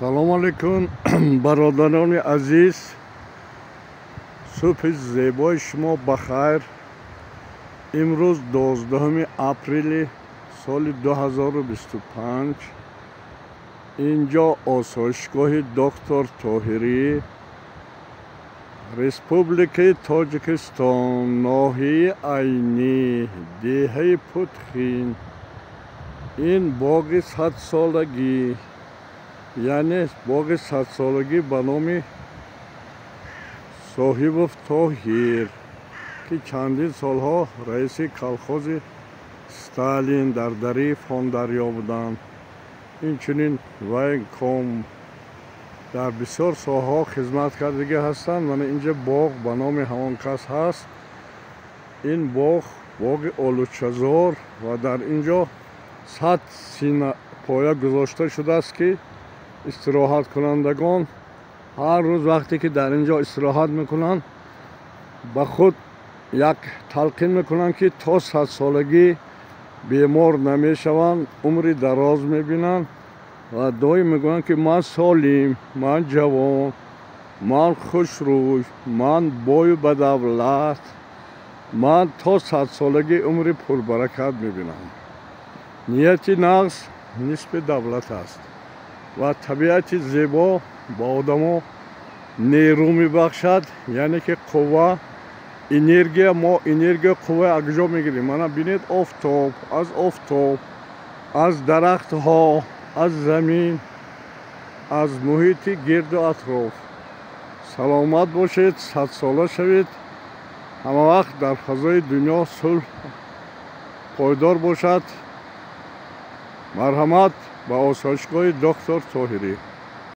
Салом алейкум, бародарони азиз, субҳи зебои шумо ба хайр. Имрӯз 12 апрели соли 2025. Инҷо осоишгоҳи доктор Тоҳирӣ, Республикаи Тоҷикистон, ноҳияи Айнӣ, деҳаи Путхин. Ин боғи садсолагӣ, яъне боғи садсолагӣ ба номи Соҳибов Тоҳир, ки чандин солҳо раиси колхози Сталин дар дарии Фондарё буданд, инчунин военком, дар бисёр соҳаҳо хизмат кардагӣ ҳастанд. Мана инҷа боғ ба номи ҳамон кас ҳаст. Ин боғ боғи олучазор ва дар ин ҷо 100 сина поя гузошта шудааст, ки истироҳаткунандагон ҳар рӯз вақте ки дар ин ҷо истироҳат мекунанд, ба худ як талқин мекунанд, ки то садсолагӣ бемор намешаванд, умри дароз мебинанд ва доим мегӯянд, ки ман солим, ман ҷавон, ман хушрӯй, ман бою бадавлат, ман то садсолагӣ умри пурбаракат мебинам. Нияти нағз нисби давлат аст ва табиати зебо ба одамо нерӯ мебахшад, яъне ки қувва, энергия. Мо энергия, қувва аз куҷо мегирем? Мана бинед, офтоб, аз офтоб, аз дарахтҳо, аз замин, аз муҳити гирду атроф. Саломат бошед, садсола шавед, ҳама вақт дар фазои дунё сулҳ пойдор бошад. Марҳамат ба осоишгоҳи доктор Тоҳирӣ.